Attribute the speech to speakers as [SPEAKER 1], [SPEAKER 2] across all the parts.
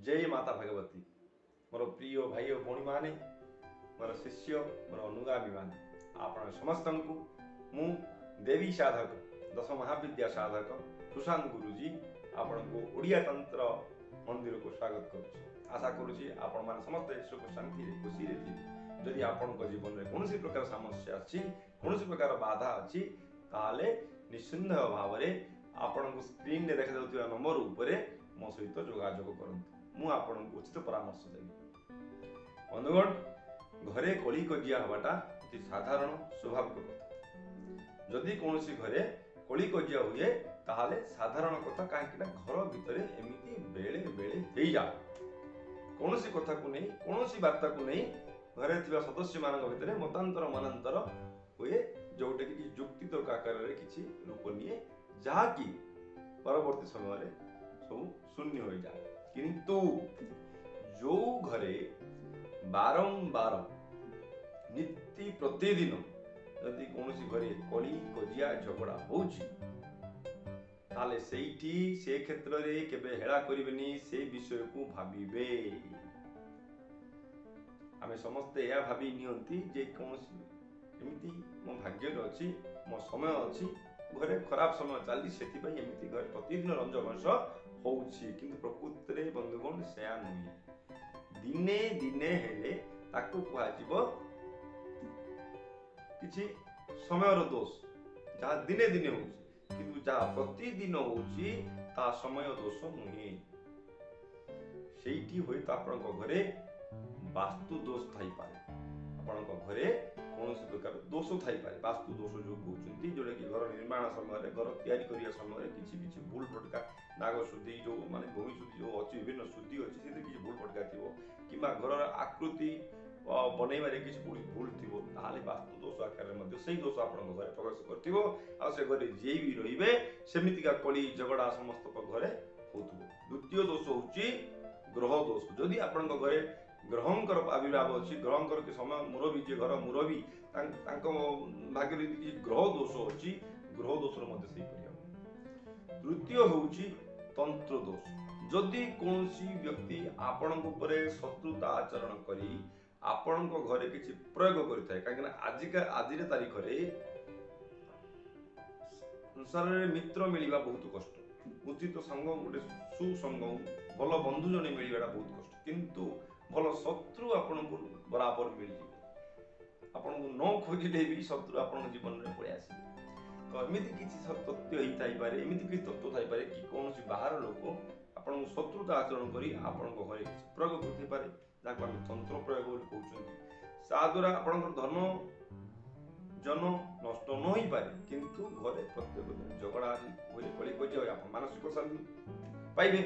[SPEAKER 1] ଜୟ ମାତା ଭଗବତୀ। ମୋର ପ୍ରିୟ ଭାଇ ଓ ଭଉଣୀମାନେ, ମୋର ଶିଷ୍ୟ, ମୋର ଅନୁଗାମୀମାନେ, ଆପଣ ସମସ୍ତଙ୍କୁ ମୁଁ ଦେବୀ ସାଧକ, ଦଶ ମହାବିଦ୍ୟା ସାଧକ ସୁଶାନ୍ତ ଗୁରୁଜୀ ଆପଣଙ୍କୁ ଓଡ଼ିଆ ତନ୍ତ୍ର ମନ୍ଦିରକୁ ସ୍ୱାଗତ କରୁଛି। ଆଶା କରୁଛି ଆପଣମାନେ ସମସ୍ତେ ସୁଖ ଶାନ୍ତିରେ ଖୁସିରେ ଥିବେ। ଯଦି ଆପଣଙ୍କ ଜୀବନରେ କୌଣସି ପ୍ରକାର ସମସ୍ୟା ଅଛି, କୌଣସି ପ୍ରକାର ବାଧା ଅଛି, ତାହେଲେ ନିଃସନ୍ଦେହ ଭାବରେ ଆପଣଙ୍କୁ ସ୍କ୍ରିନରେ ଦେଖାଯାଉଥିବା ନମ୍ବର ଉପରେ ମୋ ସହିତ ଯୋଗାଯୋଗ କରନ୍ତୁ। ମୁଁ ଆପଣଙ୍କୁ ଉଚିତ ପରାମର୍ଶ ଦେବି। ବନ୍ଧୁଗଣ, ଘରେ କଳି କଜିଆ ହେବାଟା ଅତି ସାଧାରଣ ସ୍ୱାଭାବିକ କଥା। ଯଦି କୌଣସି ଘରେ କଳି କଜିଆ ହୁଏ ତାହେଲେ ସାଧାରଣ କଥା, କାହିଁକି ନା ଘର ଭିତରେ ଏମିତି ବେଳେ ବେଳେ ହେଇଯାଏ। କୌଣସି କଥାକୁ ନେଇ, କୌଣସି ବାର୍ତ୍ତାକୁ ନେଇ ଘରେ ଥିବା ସଦସ୍ୟମାନଙ୍କ ଭିତରେ ମତାନ୍ତର ମନାନ୍ତର ହୁଏ, ଯୋଉଟାକି କି ଯୁକ୍ତିତର୍କ ଆକାରରେ କିଛି ରୂପ ନିଏ, ଯାହାକି ପରବର୍ତ୍ତୀ ସମୟରେ ସବୁ ଶୂନ୍ୟ ହୋଇଯାଏ। କିନ୍ତୁ ଯୋଉ ଘରେ ବାରମ୍ବାର ନୀତି ପ୍ରତିଦିନ ଯଦି କୌଣସି ଘରେ କଳି କଜିଆ ଝଗଡ଼ା ହଉଛି, ତାହେଲେ ସେଇଠି ସେ କ୍ଷେତ୍ରରେ କେବେ ହେଳା କରିବେନି, ସେ ବିଷୟକୁ ଭାବିବେ। ଆମେ ସମସ୍ତେ ଏହା ଭାବି ନିଅନ୍ତି ଯେ କୌଣସି ଏମିତି ମୋ ଭାଗ୍ୟରେ ଅଛି, ମୋ ସମୟ ଅଛି, ଘରେ ଖରାପ ସମୟ ଚାଲିଛି, ସେଥିପାଇଁ ଏମିତି ଘରେ ପ୍ରତିଦିନ ରଞ୍ଜବଂଶ ହଉଛି। କିନ୍ତୁ ପ୍ରକୃତରେ ବନ୍ଧୁଗଣ ସେୟା ନୁହେଁ। ଦିନେ ଦିନେ ହେଲେ ତାକୁ କୁହାଯିବ କିଛି ସମୟର ଦୋଷ, ଯାହା ଦିନେ ଦିନେ ହଉଛି। କିନ୍ତୁ ଯାହା ପ୍ରତିଦିନ ହଉଛି ତାହା ସମୟ ଦୋଷ ନୁହେଁ। ସେଇଠି ହୁଏତ ଆପଣଙ୍କ ଘରେ ବାସ୍ତୁ ଦୋଷ ଥାଇପାରେ, ଆପଣଙ୍କ ଘରେ କୌଣସି ପ୍ରକାର ଦୋଷ ଥାଇପାରେ। ବାସ୍ତୁ ଦୋଷ ଯୋଉ କହୁଛନ୍ତି, ଯୋଉଟାକି ଘର ନିର୍ମାଣ ସମୟରେ, ଘର ତିଆରି କରିବା ସମୟରେ କିଛି କିଛି ଭୁଲ ଭଟକା, ନାଗ ଶୁଦ୍ଧି ଯୋଉ ମାନେ ଭୂମି ଶୁଦ୍ଧି ଯୋଉ ଅଛି, ବିଭିନ୍ନ ଶୁଦ୍ଧି ଅଛି, ସେଥିରେ କିଛି ଭୁଲ ଭଟକା ଥିବ, କିମ୍ବା ଘରର ଆକୃତି ବନେଇବାରେ କିଛି କୋଉଠି ଭୁଲ ଥିବ, ତାହେଲେ ବାସ୍ତୁ ଦୋଷ ଆକାରରେ ମଧ୍ୟ ସେଇ ଦୋଷ ଆପଣଙ୍କ ଘରେ ପ୍ରବେଶ କରିଥିବ। ଆଉ ସେ ଘରେ ଯିଏ ବି ରହିବେ ସେମିତିକା କଳି ଝଗଡ଼ା ସମସ୍ତଙ୍କ ଘରେ ହଉଥିବ। ଦ୍ୱିତୀୟ ଦୋଷ ହଉଛି ଗ୍ରହ ଦୋଷ। ଯଦି ଆପଣଙ୍କ ଘରେ ଗ୍ରହଙ୍କର ଆବିର୍ଭାବ ଅଛି, ଗ୍ରହଙ୍କର କି ସମୟ ମୁରବୀ, ଯିଏ ଘର ମୁରବୀ ତାଙ୍କ ଭାଗ୍ୟରେ ଯଦି କିଛି ଗ୍ରହ ଦୋଷ ଅଛି, ଗ୍ରହ ଦୋଷର ମଧ୍ୟ ସେହିପରି ହେବ। ତୃତୀୟ ହେଉଛି ତନ୍ତ୍ର ଦୋଷ। ଯଦି କୌଣସି ବ୍ୟକ୍ତି ଆପଣଙ୍କ ଉପରେ ଶତ୍ରୁତା ଆଚରଣ କରି ଆପଣଙ୍କ ଘରେ କିଛି ପ୍ରୟୋଗ କରିଥାଏ, କାହିଁକିନା ଆଜିର ତାରିଖରେ ସଂସାରରେ ମିତ୍ର ମିଳିବା ବହୁତ କଷ୍ଟ। ଉଚିତ ସଙ୍ଗ, ଗୋଟେ ସୁସଙ୍ଗ, ଭଲ ବନ୍ଧୁ ଜଣେ ମିଳିବାଟା ବହୁତ କଷ୍ଟ। କିନ୍ତୁ ଭଲ ଶତ୍ରୁ ଆପଣଙ୍କୁ ବରାବର ମିଳିଯିବ। ଆପଣଙ୍କୁ ନ ଖୋଜିଲେ ବି ଶତ୍ରୁ ଆପଣଙ୍କ ଜୀବନରେ ପଳେଇ ଆସିବେ। ତ ଏମିତି କିଛି ତଥ୍ୟ ହେଇଥାଇପାରେ, ଏମିତି କିଛି ତତ୍ତ୍ୱ ଥାଇପାରେ କି କୌଣସି ବାହାର ଲୋକ ଆପଣଙ୍କୁ ଶତ୍ରୁତା ଆଚରଣ କରି ଆପଣଙ୍କ ଘରେ କିଛି ପ୍ରୟୋଗ କରିଥାଇପାରେ, ଯାହାକୁ ଆମେ ତନ୍ତ୍ର ପ୍ରୟୋଗ ବୋଲି କହୁଛନ୍ତି। ତା ଦ୍ୱାରା ଆପଣଙ୍କର ଧନ ଜନ ନଷ୍ଟ ନ ହେଇପାରେ, କିନ୍ତୁ ଘରେ ପ୍ରତ୍ୟେକ ଦିନ ଝଗଡ଼ା ହୁଏ, କଳି କଜିଆ ହୁଏ, ଆପଣ ମାନସିକ ଶାନ୍ତି ପାଇବେ।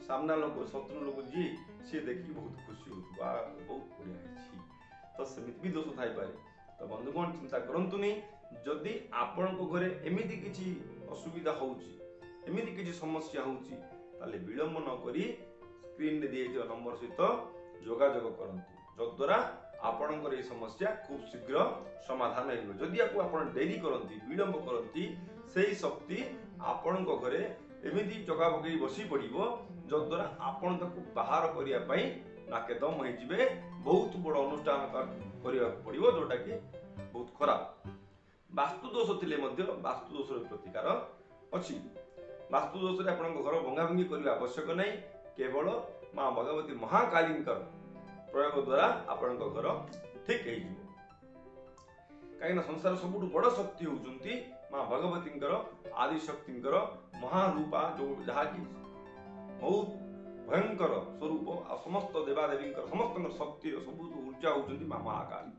[SPEAKER 1] ସାମ୍ନା ଲୋକ, ଶତ୍ରୁ ଲୋକ ଯିଏ, ସିଏ ଦେଖିକି ବହୁତ ଖୁସି ହଉଥିବ, ବା ବହୁତ ବଢ଼ିଆ ହେଇଛି। ତ ସେମିତି ବି ଦୋଷ ଥାଇପାରେ। ତ ବନ୍ଧୁଗଣ, ଚିନ୍ତା କରନ୍ତୁନି। ଯଦି ଆପଣଙ୍କ ଘରେ ଏମିତି କିଛି ଅସୁବିଧା ହଉଛି, ଏମିତି କିଛି ସମସ୍ୟା ହଉଛି, ତାହେଲେ ବିଳମ୍ବ ନ କରି ସ୍କ୍ରିନରେ ଦିଆଯାଇଥିବା ନମ୍ବର ସହିତ ଯୋଗାଯୋଗ କରନ୍ତୁ, ଯଦ୍ୱାରା ଆପଣଙ୍କର ଏହି ସମସ୍ୟା ଖୁବ୍ ଶୀଘ୍ର ସମାଧାନ ହେଇଯିବ। ଯଦି ୟାକୁ ଆପଣ ଡେରି କରନ୍ତି, ବିଳମ୍ବ କରନ୍ତି, ସେଇ ଶକ୍ତି ଆପଣଙ୍କ ଘରେ ଏମିତି ଚକା ପକେଇ ବସି ପଡ଼ିବ, ଯଦ୍ୱାରା ଆପଣ ତାକୁ ବାହାର କରିବା ପାଇଁ ନାକେଦମ ହେଇଯିବେ। ବହୁତ ବଡ଼ ଅନୁଷ୍ଠାନ କରିବାକୁ ପଡ଼ିବ, ଯୋଉଟାକି ବହୁତ ଖରାପ। ବାସ୍ତୁ ଦୋଷ ଥିଲେ ମଧ୍ୟ ବାସ୍ତୁ ଦୋଷର ପ୍ରତିକାର ଅଛି। ବାସ୍ତୁ ଦୋଷରେ ଆପଣଙ୍କ ଘର ଭଙ୍ଗାଭଙ୍ଗି କରିବା ଆବଶ୍ୟକ ନାହିଁ। କେବଳ ମା ଭଗବତୀ ମହାକାଳୀଙ୍କର ପ୍ରୟୋଗ ଦ୍ୱାରା ଆପଣଙ୍କ ଘର ଠିକ ହେଇଯିବ। କାହିଁକିନା ସଂସାର ସବୁଠୁ ବଡ଼ ଶକ୍ତି ହେଉଛନ୍ତି ମା ଭଗବତୀଙ୍କର, ଆଦିଶକ୍ତିଙ୍କର ମହାରୂପା, ଯୋଉ ଯାହାକି ବହୁତ ଭୟଙ୍କର ସ୍ୱରୂପ। ଆଉ ସମସ୍ତ ଦେବାଦେବୀଙ୍କର ସମସ୍ତଙ୍କର ଶକ୍ତିର ସବୁଠୁ ଉର୍ଜା ହେଉଛନ୍ତି ମା ମହାକାଳୀ।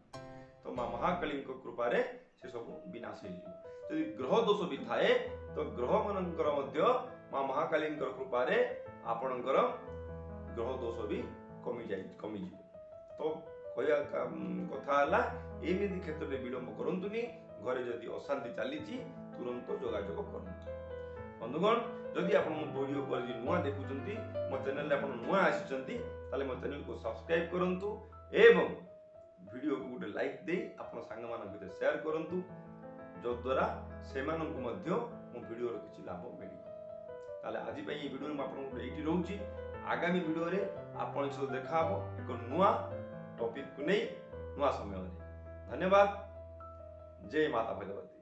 [SPEAKER 1] ତ ମା ମହାକାଳୀଙ୍କ କୃପାରେ ସେ ସବୁ ବିନାଶ ହେଇଯିବ। ଯଦି ଗ୍ରହ ଦୋଷ ବି ଥାଏ, ତ ଗ୍ରହମାନଙ୍କର ମଧ୍ୟ ମା ମହାକାଳୀଙ୍କର କୃପାରେ ଆପଣଙ୍କର ଗ୍ରହ ଦୋଷ ବି କମିଯିବ। ତ କହିବା କଥା ହେଲା, ଏମିତି କ୍ଷେତ୍ରରେ ବିଳମ୍ବ କରନ୍ତୁନି। ଘରେ ଯଦି ଅଶାନ୍ତି ଚାଲିଛି, ତୁରନ୍ତ ଯୋଗାଯୋଗ କରନ୍ତୁ। ବନ୍ଧୁଗଣ, ଯଦି ଆପଣ ମୋ ଭିଡ଼ିଓ କରି ନୂଆ ଦେଖୁଛନ୍ତି, ମୋ ଚ୍ୟାନେଲରେ ଆପଣ ନୂଆ ଆସିଛନ୍ତି, ତାହେଲେ ମୋ ଚ୍ୟାନେଲକୁ ସବସ୍କ୍ରାଇବ କରନ୍ତୁ ଏବଂ ଭିଡ଼ିଓକୁ ଗୋଟେ ଲାଇକ୍ ଦେଇ ଆପଣ ସାଙ୍ଗମାନଙ୍କ ଭିତରେ ସେୟାର କରନ୍ତୁ, ଯଦ୍ୱାରା ସେମାନଙ୍କୁ ମଧ୍ୟ ମୋ ଭିଡ଼ିଓର କିଛି ଲାଭ ମିଳିବ। ତାହେଲେ ଆଜି ପାଇଁ ଏଇ ଭିଡ଼ିଓରେ ମୁଁ ଆପଣଙ୍କୁ ଏଇଠି ରହୁଛି। ଆଗାମୀ ଭିଡ଼ିଓରେ ଆପଣଙ୍କ ସହିତ ଦେଖା ହେବ ଏକ ନୂଆ ଟପିକକୁ ନେଇ ନୂଆ ସମୟରେ। ଧନ୍ୟବାଦ। ଜୟ ମାତା ଭଗବତୀ।